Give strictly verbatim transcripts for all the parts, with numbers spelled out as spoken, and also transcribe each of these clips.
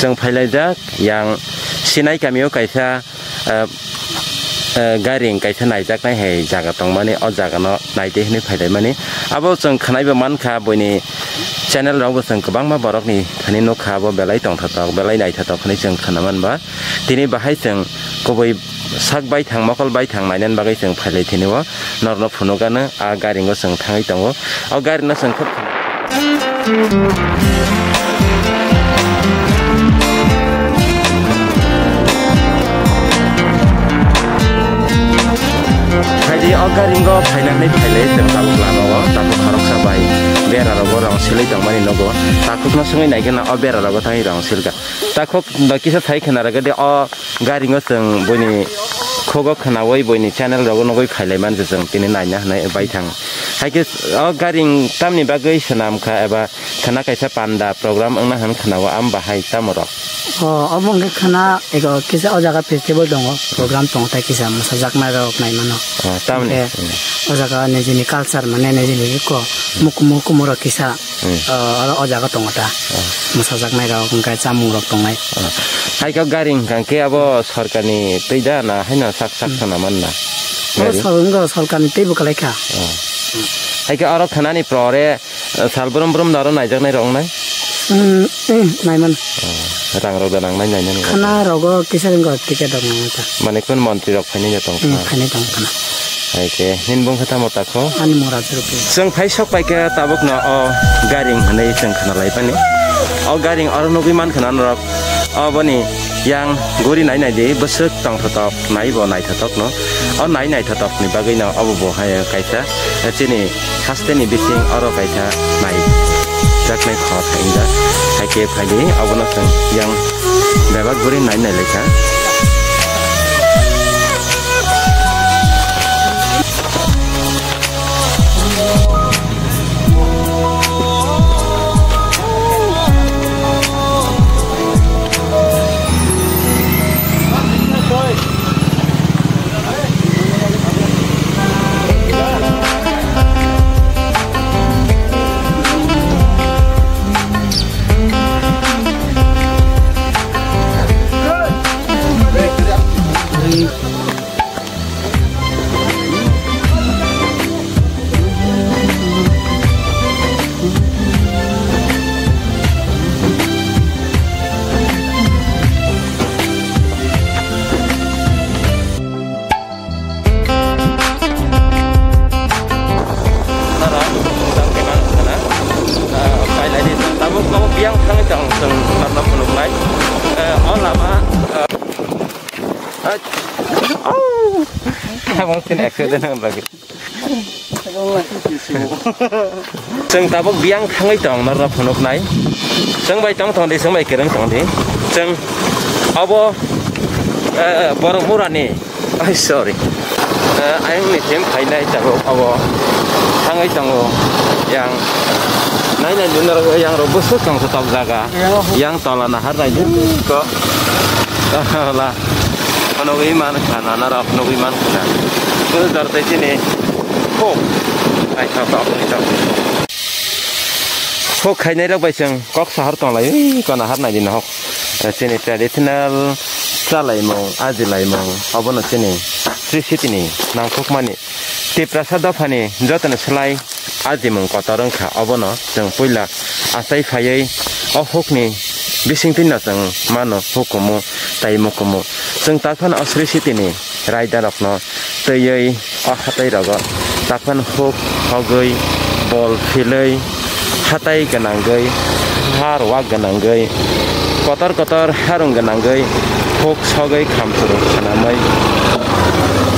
Chwng phailaijak yang Sinai kamio kaisa, eh, eh, gari kaisa naijaknai hai jaga tongmani, o jagano naidi hinwi phailaimani. Abo chwng khwnaibo mankha, buini channel rokbo chwng kwbangma borokni thani nukha, abo belai tongthotok, belai naithotok hinwi chwng khwna manba. Tini bahai chwng kubui sak baithang, mokol baithang nainani bagwi chwng phailai thinio norokno phunukgano, a garingo chwng thangwi tongo. O garino chwng khub Phaidi o garingo phainani phailai chwng tabuk lama o tabuk khoroksa bai bera rogo rong silwi tongmani nogo. Takhukno swngwi naikhe na o bera rogo thangwi rong silkha. Takhuk no kisa sai khwna rwgwdi o garingo chwng buini khugo khwnawi buini channel rogo nugwi phailai manjak chwng tini naina hwnwi baithang. Haikhe o garing tamni bagwi swnamkha eba khwna kaisa panda program wngna hwn khwnao am bahai tamo rok? O, obo hwnkhe khwna ego kisa o jaga festival tongo, program tongo tai kisa mwsajaknai rok naimano. O, tamni? Hwnkhe o jaga nijini culture mane nijini ko mukumu kumu rok kisa Hmm. O, oro o jaga tongo ta. Hmm. Mwsajaknai rok, hwnkhe chamung rok tongnai. Hmm. Hai khe gari hwnkha khe abo sorkarni twi da na haino sak sak Hmm. sana man na? Oro Gari? Sor-, wngkha sorkarni teibo kwlai kha. Hmm. Hai khe oro khwnani pore, eh, sal brum brum da oro naijaknai rok wngnai? Hmm, hmm, naiman. Hmm. Rang rok da nangnai nainani. Khwna rogo kisa wngkha ticket rok nangkha. Mane kun montri rok phainai da tong Hmm, kha? Phainai tong khwna. Hai khe, nini bung khe tamo takho? Ani mung Raju Rupui. Chwng phai sok pai khe tabuk no o garing hwnwi chwng khna lai bani. O garing oro nugwi man khna norok. Oboni yang guri nai nai di, bwswk tongthotok nai bo naithotok no. O nai naithotok ni bagwi no obo bo hai kaisa chini haste ni bising oro kaisa nai jaknai khor hinjak. Hai khe phai di, obono chwng yang bebak guri nai nai lai kha. Nara, tang khe man khana. Ah, pailai di, tabuk abo biyang thangwi tong, chwng norno phunuknai. Eh, o lama, eh, ah, au! Tabuk tin accident wng lagi. Chwng tabuk biyang thangwi tong, norno phunuknai. Chwng bai tong tong di, chwng bai kwrwng tong di. Chwng abo, eh, borok murani, ai, sorry. Eh, ayang ni team phainai tabuk abo thangwi tongo. Yang nai nai di norok, yang rok bwswk tong tong jaga. Yang tola nahar nai di ko. Tola. Phunugwi man khana, nara phunugwi man khana. Bo jar tei chini. Ho. Naithotok, naithotok. Ho khainai rok bai chwng kok sahar tonglai, ui, kona har nai di no hok. Chini traditional chalaimung, ajilaimung, obono chini Sri Siti ni nangkukmani. Tiprasa dophani jotono slai ajimung kotor wngkha, obono chwng puila achai phaiwi o hukni bisingtwino chwng mano hukumu tei mukumu. Chwng takhano o Sri Sitini raidarokno twiwi o hatai rogo takhon huk hogwi bol philwi hatai gwnangwi har wak gwnangwi kotor kotor harung gwnangwi huk sogwi khamchuru khanamwi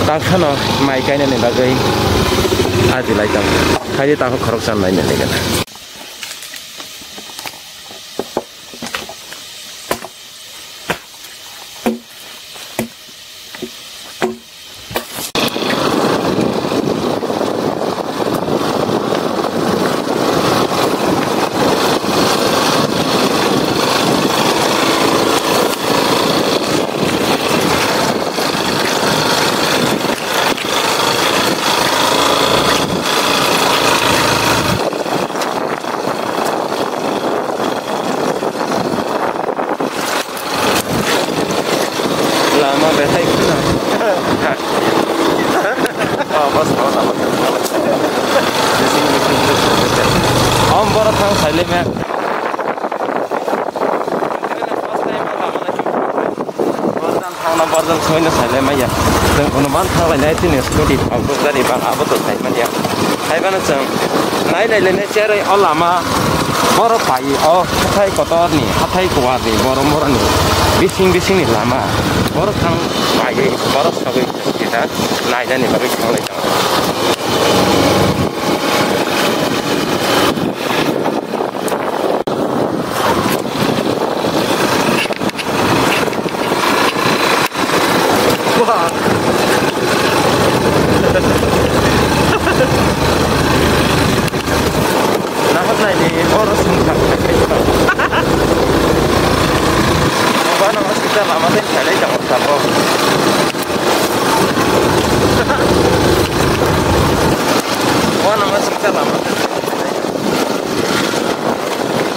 takhano mai kainani bagwi ajilai tong. Phaidi takhuk khoroksa naina legena. Sailai me. Borjan thangna borjan soino sailai maya. Chwng kono man thanglai nai tini scooty thang bujari bang abo to sai manya. Hai bana chwng nai nai le ne cheroi o lama boro pai o hathai kotor ni hathai kuwar ni boro moro ni bising bising ni lama boro thang pai boro sagwi kita nai nai ni bagwi thanglai. Nahar naidi, oro songkha. Bana hospital lama tei khailai tongo sabo. Bana hospital lama tei.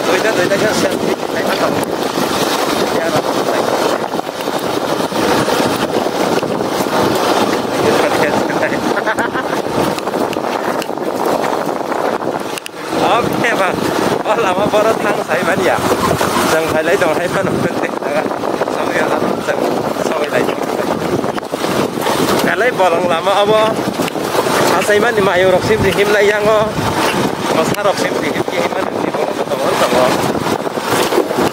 Doita doita khe selfie khaima tongo. Oke ba, o lama boro thang sai manya. Chwng khailai tong hai phano kwrwi jaga. Sogwi o lama chwng sogwi lai tong. Belai bolong lama obo. Achaimani mayung rok sim himlai yango. Kosa rok sim him himlai tongo tongo.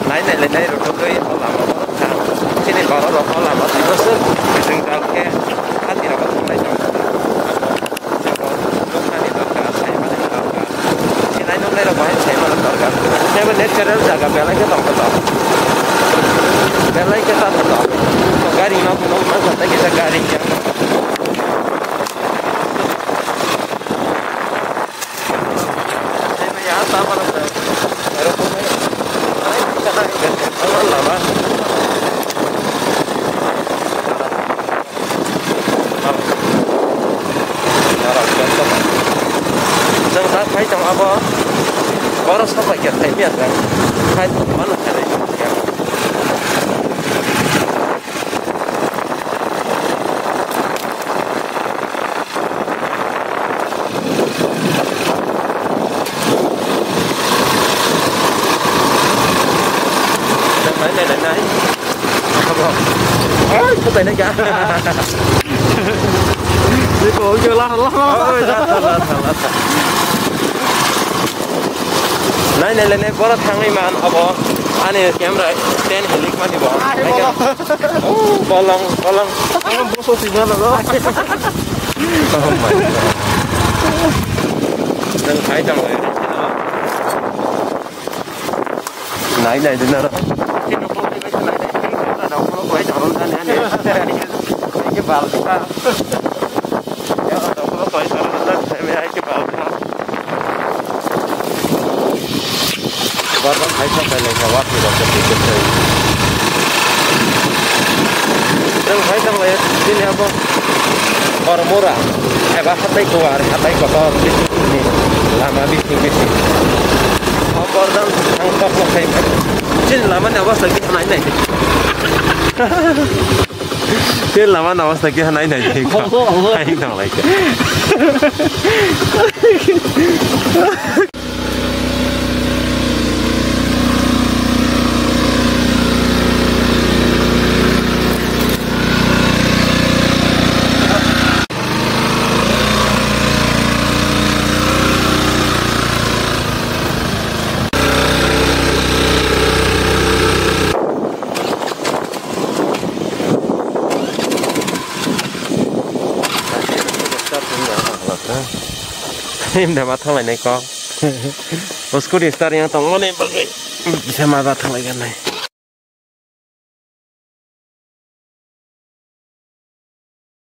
Nai nai lai nai rok twi o lama o thang. Chini borok rok o lama twi bwswk jwngjal khe hati rok thanglai tongo. Noknani dorkar, saimani dorkar. Sinai noknai rok bahai saimani dorkar. Tei bo natural jaga belai khe tongkha to. Belai khe ta to. Gari no phano masa tei kisa gari khe. Chwng ta phai tong abo, boro sok bai khe phai miya chwng. Phai tong mano khe lai tong khe. Nai, nai, nai, nai. Abo. Ai, khatai nai ka. Ni ko, ke la, la, la. Oh, la, la, la, la, la. Nai, nai, nai, nai, boro thangwi man, abo. Ani camera stand helik mani bo. Ai, bolo. Oh, bolong, bolong. Ang boso si mana lo. Oh my God. Nang khai tang lai. Nai nai dina ro. Ke bal ka. Ya, ke bal ka. Barbar hai sa pai lai ka, wati rok khe twi khe twi. Chwng hai tang lai, chini abo Bormura, eba hatai kuwar, hatai kotor, bisingni lama bising bising. O bordan thang tok tok khai. Chini lama ni obostha kisa nai nai. Te lama ni obostha kisa nai nai. Hai tang lai. Himda ma thanglai nai kok. O scooty start yang tongmani bagwi. Bisa ma ba thanglai ganai.